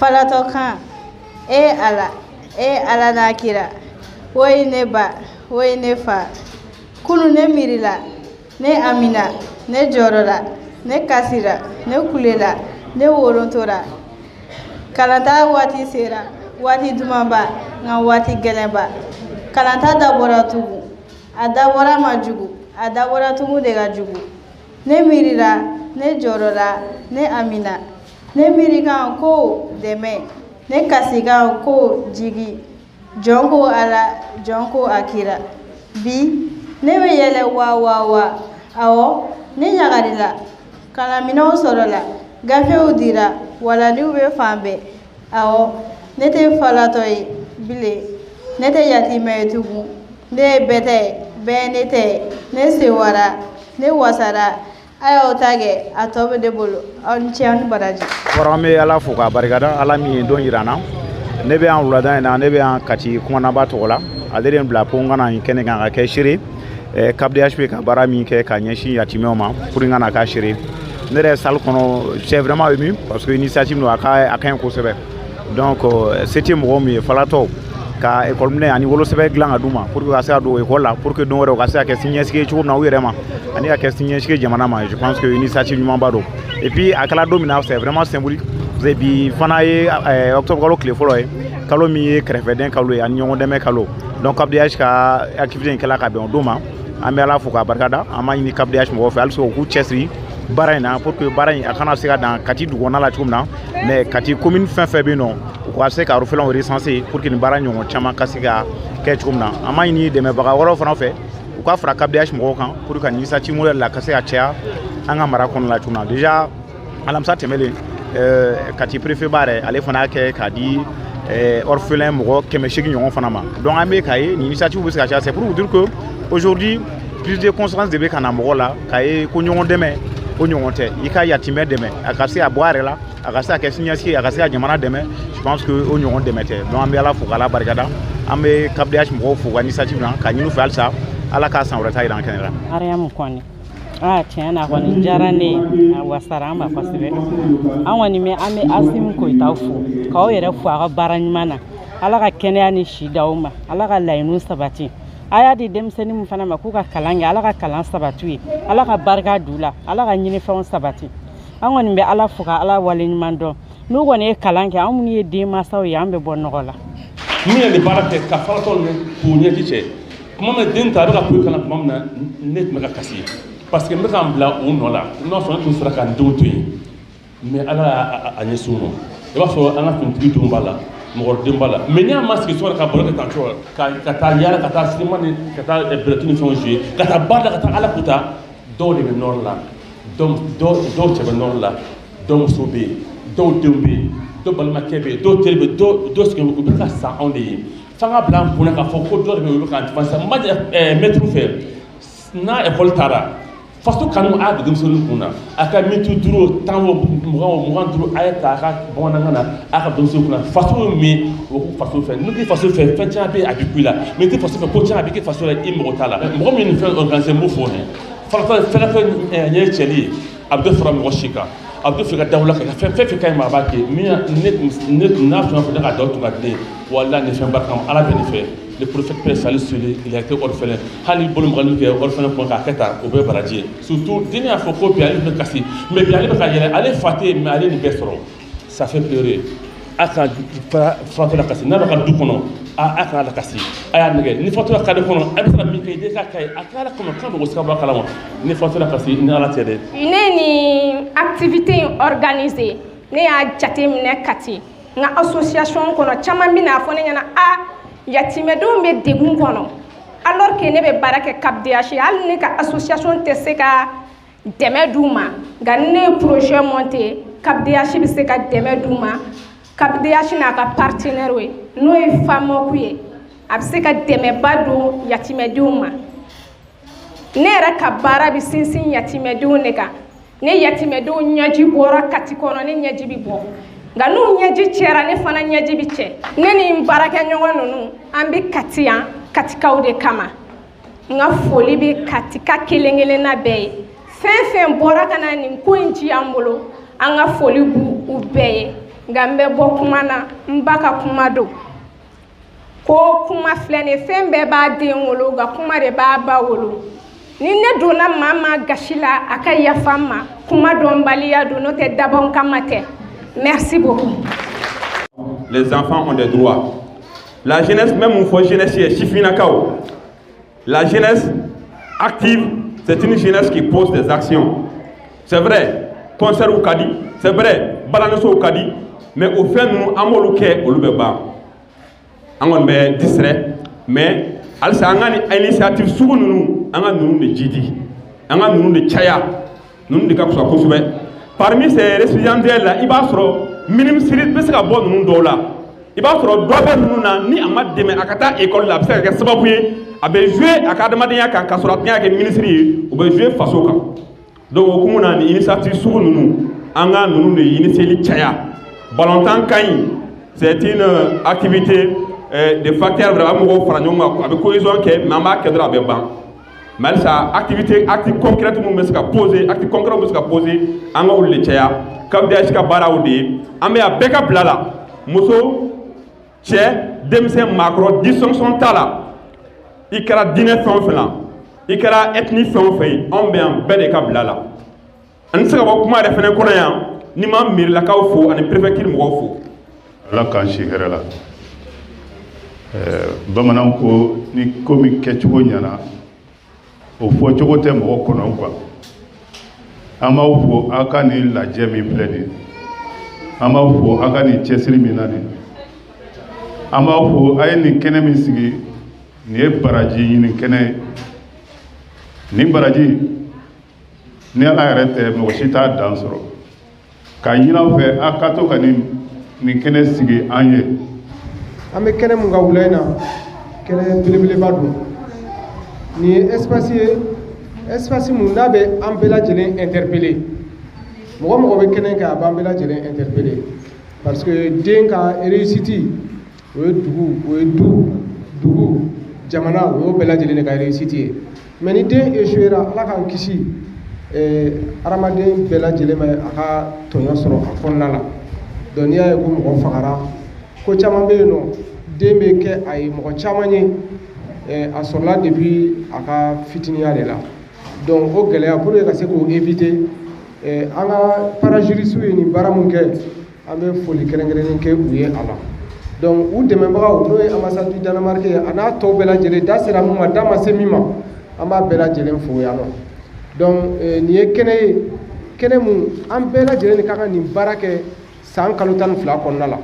Falatɔkan. E Ala, e Ala n'a kira, woyi ne ba, woyi ne fa. Kunu ne miirila, ne amina, ne jɔrɔla, ne kasira, ne kulela, ne worontora. Kalanta waati sera, waati dumanba, nka waati gɛlɛnba. Kalanta dabɔra tugun, a dabɔra ma jugu, a dabɔra tugun de ka jugu. Ne miirila, ne jɔrɔla, ne amina, ne miirikan ko dɛmɛ, ne kasikan ko jigi. Jɔn ko Ala, jɔn ko a kira. Bi ne bɛ yɛlɛ wa wa wa. Awɔ, ne ɲagarila. Kalanminɛnw sɔrɔla, gafew dira, walaniw bɛ fan bɛɛ. Awɔ, ne tɛ falatɔ ye bilen, ne tɛ yatimɛ ye tugun. Ne ye bɛɛ ta ye, bɛɛ ye ne ta ye. Ne sewara, ne wasara. A y'aw ta kɛ, a tɔ bɛ ne bolo. Aw ni ce, aw ni baraji. Fɔlɔ, an bɛ Ala fo k'a barikada, Ala min ye don yira an na. Ne bɛ yan wulada in na, ne bɛ yan Kati kumanaba tɔgɔ la. Ale de ye n bila ko n ka na nin kɛnɛ kan ka kɛ seere CAPDH bɛ ka baara min kɛ ka ɲɛsin yatimɛw ma, pour n ka na k'a seere. Ne yɛrɛ salle kɔnɔ, c'est vraiment ému, parce que initiative don, a ka a ka ɲi kosɛbɛ. Donc se tɛ mɔgɔ min ye, falatɔw ka école minɛ ani wolosɛbɛn dilan ka d'u ma pour que ka se ka don école la, pour que don wɛrɛ u ka se ka kɛ siniɲɛsigi ye cogo min na u yɛrɛ ma, ani ka kɛ siniɲɛsigi ye jamana ma. Je pense que initiative ɲumanba don. Et puis a kɛla don min na, c'est vraiment symbolique, parce que bi fana ye octobre kalo tile fɔlɔ ye, kalo min ye kɛrɛfɛden kalo ye ani ɲɔgɔn dɛmɛ kalo. Donc CAPDH ka activité in kɛla ka bɛn o don ma. An bɛ Ala fo k'a barikada. An b'a ɲini CAPDH mɔgɔw fɛ halisa u k'u cɛsiri baara in na, pour que baara in a kana se ka dan Kati dugukɔnɔna la cogo min na, mais Kati commune fɛn fɛn bɛ yen nɔ, u ka se ka orphelins recenser, pour que nin baara ɲɔgɔn caman ka se ka kɛ cogo min na. An b'a ɲini dɛmɛbaga wɛrɛw fana fɛ, u ka fara CAPDH mɔgɔw kan pour que ka initiative modèle la ka se ka caya an ka mara kɔnɔna la cogo min na. Déjà alamisa tɛmɛlen, Kati préfet ba yɛrɛ, ale fana y'a kɛ k'a di orphelin mɔgɔ 800 ɲɔgɔn fana ma. Donc an bɛ k'a ye nin initiative bɛ se ka caya. C'est pour vous dire que aujourd'hui, prise de conscience de bɛ ka na mɔgɔ la, k'a ye ko ɲɔgɔn dɛmɛ o ɲɔgɔn tɛ. I ka yatimɛ dɛmɛ, a ka se ka bɔ a yɛrɛ la, a ka se ka kɛ siniɲɛsigi ye, a ka se ka jamana dɛmɛ, je pense que o ɲɔgɔn dɛmɛ tɛ. Donc an bɛ Ala fo k'Ala barikada. An bɛ CAPDH mɔgɔw fo ka initiative na, ka ɲini u fɛ halisa Ala k'a san wɛrɛ ta yira an kɛnɛ la. Mariyamu Kɔnɛ. Aa, tiɲɛ na kɔni diyara ne ye, a wasara an ma kosɛbɛ. An kɔni bɛ, an bɛ Asimi Koyita fo, k'aw yɛrɛ fo a ka baara ɲuman na. Ala ka kɛnɛya ni si d'aw ma, Ala ka laɲiniw sabati. A y'a di denmisɛnnin min fana ma k'u ka kalan kɛ, Ala ka kalan sabati ye, Ala ka barika d'u la, Ala ka ɲinifɛnw sabati. An kɔni bɛ Ala fo ka Ala waleɲuman dɔn. N'u kɔni ye kalan kɛ, an minnu ye denmansaw ye, an bɛ bɔ nɔgɔ la. Min ye nin baara kɛ ka falatɔ ninnu k'u ɲɛji cɛ tuma min, den ta a bɛ ka kulo kalan tuma min na, ne tun bɛ ka kasi, parce que n bɛ ka n bila u nɔ la. N'o sɔrɔ ne tun sera ka n denw to yen, mais Ala y'a a ɲɛsin u ma. I b'a sɔrɔ an ka finitigi denw b'a la, mɔgɔ den b'a la, mais n'i y'a ma sigi so kɔnɔ ka baro kɛ tan cogo, ka taa yaala, ka taa sinima ni ka taa bɛlɛtu ni fɛnw jouer, ka taa baara la, ka taa Ala kuta. Dɔw de bɛ nɔrɔ la, dɔw cɛ bɛ nɔrɔ la, dɔw muso bɛ yen, dɔw denw bɛ yen, dɔw balimakɛ bɛ yen, dɔw teri bɛ yen, dɔw sigilen u bɛ ka sa anw de ye. F'an ka bila an kunna k'a fɔ ko dɔ de bɛ yen, olu bɛ k'an fan. N b'a mɛtiri fɛ n'a ekɔli taara, faso kanu a y'a don denmisɛnnin kun na. A ka miniti 5, 10 o, 20 o, 25, a ye ta a ka bamanankan na, a ka denmisɛnnin kun na. Faso ye min ye, o k'u faso fɛ. N'u k'i faso fɛ, fɛn caman bɛ yen a bɛ ku i la, mais i tɛ faso fɛ, ko caman a bɛ kɛ faso la, i mago t'a la. Mɔgɔ min ye nin fɛn organiser, n b'o fɔ nin faratɔ fɛn fɛn ɲɛ cɛli ye, a bɛ dɔ fara mɔgɔ si kan, a bɛ dɔ fɛ ka dawula kɛ fɛn fɛn fɛn ka ɲi ma, a b'a kɛ min ne n'a tun fɔ ne ka daw tun ka di ne ye. Walahi, nin fɛn barika ma, Ala bɛ nin fɛ. Le prophète, paix salut sur lui, il a été orphelin. Hali bolo mugan kɛ orphelin kɔnɔ k'a kɛ tan, o bɛɛ baraji ye. Surtout den y'a fɔ ko bi ale bɛ kasi, mais bi ale bɛ ka yɛlɛ, ale fa tɛ yen, mais ale nin bɛɛ sɔrɔ, ça fait pleurer. A ka faratɔ la kasi n'a bɛ ka du kɔnɔ, a kana la kasi, a y'a nɛgɛ ni faratɔ la kari kɔnɔ, a bɛ se ka min kɛ i den ka kɛ ye, a kɛ ala kɔnɔ k'a mago se ka bɔ a kalama ni faratɔ la kasi ni Ala tɛ dɛ. Ne ni activité in organiser, ne y'a jateminɛ Kati n ka association kɔnɔ, caman bɛ n'a fɔ ne ɲɛna a yatimɛdenw bɛ degun kɔnɔ, alors que ne bɛ baara kɛ CAPDH. Hali ne ka association tɛ se ka dɛmɛ d'u ma, nka ni ne ye projet monter, CAPDH bɛ se ka dɛmɛ d'u ma. CAPDH n'a ka partenaire ye, n'o ye FAMOC ye, a bɛ se ka dɛmɛba don yatimɛdenw ma. Ne yɛrɛ ka baara bɛ sinsin yatimɛdenw de kan. Ne yatimɛdenw ɲɛji bɔra Kati kɔnɔ, ne ɲɛji bɛ bɔ, nka n'u ɲɛji cɛra, ne fana ɲɛji bɛ cɛ. Ne ni n baarakɛɲɔgɔn ninnu, an bɛ Kati yan Katikaw de kama. N ka foli bɛ Katika kelen kelenna bɛɛ ye. Fɛn fɛn bɔra ka na nin ko in ci an bolo, an ka foli b'u u bɛɛ ye. Nka n bɛ bɔ kuma na, n ba ka kuma don ko kuma filɛ nin ye, fɛn bɛɛ b'a den wolo, nka kuma de b'a ba wolo. Ni ne donna maa maa gasi la, a ka yafa n ma, kuma dɔnbaliya don, n'o tɛ dabɔn kama tɛ. Merci beaucoup. Les enfants ont des droits. La jeunesse, même une fois jeunesse ye sifinnakaw, la jeunesse active, c'est une jeunesse qui pose des actions. C'est vrai, concert ka di, c'est vrai, balanisow ka di, mais o fɛn ninnu, an b'olu kɛ, olu bɛ ban, an kɔni bɛ distrait. Mais halisa an ka ni initiative sugu ninnu, an ka ninnu de jidi, an ka ninnu de caya, ninnu de ka fisa kosɛbɛ. Parmi ces récipiendaires là, i b'a sɔrɔ ministre bɛ se ka bɔ ninnu dɔw la, i b'a sɔrɔ dɔ bɛ ninnu na, ni a ma dɛmɛ a ka taa école la, a bɛ se ka kɛ sababu ye a bɛ jouer a ka adamadenya kan, k'a sɔrɔ a tun y'a kɛ ministre ye, o bɛ jouer faso kan. Donc o hukumu na, ni initiative sugu ninnu, an ka ninnu de initier caya. Ballontan ka ɲi, c'est une activité de facteur vraiment, a bɛ mɔgɔw fara ɲɔgɔn kan, a bɛ cohésion kɛ, mais an b'a kɛ dɔrɔn, a bɛ ban. Mais halisa activité, acte concret minnu bɛ se ka poser, acte concret bɛ se ka poser, an ka olu de caya. CAPDH ka baaraw de ye an bɛ a bɛɛ ka bila la, muso, cɛ, denmisɛn, maakɔrɔ, distinction t'a la. I kɛra diinɛ fɛn o fɛn na, i kɛra ethnie fɛn o fɛn ye, anw bɛ yan bɛɛ de ka bila la. An tɛ se ka bɔ kuma yɛrɛ fɛnɛ kɔnɔ yan ni ma mairilakaw fo ani préfecture mɔgɔw fo. Ala k'an si hɛrɛ la. Bamananw ko ni ko min kɛcogo ɲɛna, o fɔcogo tɛ mɔgɔ kɔnɔ quoi. An b'aw fo aw ka nin lajɛ min filɛ nin ye, an b'aw fo aw ka nin cɛsiri min na nin, an b'aw fo a ye nin kɛnɛ min sigi nin ye, baraji ɲini kɛnɛ ye. Nin baraji ni Ala yɛrɛ tɛ, mɔgɔ si t'a dan sɔrɔ. K'a ɲini aw fɛ, aw ka to ka nin kɛnɛ sigi an ye. An bɛ kɛnɛ mun ka wula in na, kɛnɛ belebeleba don. Nin ye espace ye, espace mun n'a bɛ an bɛɛ lajɛlen interpeller. Mɔgɔ mɔgɔ bɛ kɛnɛ kan, a b'an bɛɛ lajɛlen interpeller, parce que den ka réussite, o ye dugu, o ye du, dugu, jamana, o y'o bɛɛ lajɛlen de ka réussite ye. Mais ni den échouera, Ala k'an kisi, hadamaden bɛɛ lajɛlen bɛ a ka tɔɲɔ sɔrɔ a kɔnɔna la. Donc n'i y'a ye ko mɔgɔ fagara, ko caman bɛ yen nɔ, den bɛ kɛ a ye mɔgɔ caman ye, a sɔrɔla depuis a ka fitiniya de la. Donc o gɛlɛya, pour que ka se k'o éviter, an ka parajuriste ye nin baara mun kɛ, an bɛ foli kɛrɛnkɛrɛnnen kɛ u ye a la. Donc u dɛmɛbagaw, n'o ye ambassade du Danemark ye, a n'a tɔw bɛɛ lajɛlen, da sera min ma, da ma se min ma, an b'a bɛɛ lajɛlen fo yan nɔ. Donc nin ye kɛnɛ ye, kɛnɛ mun an bɛɛ lajɛlen de ka kan nin baara kɛ san kalo 12 kɔnɔna la.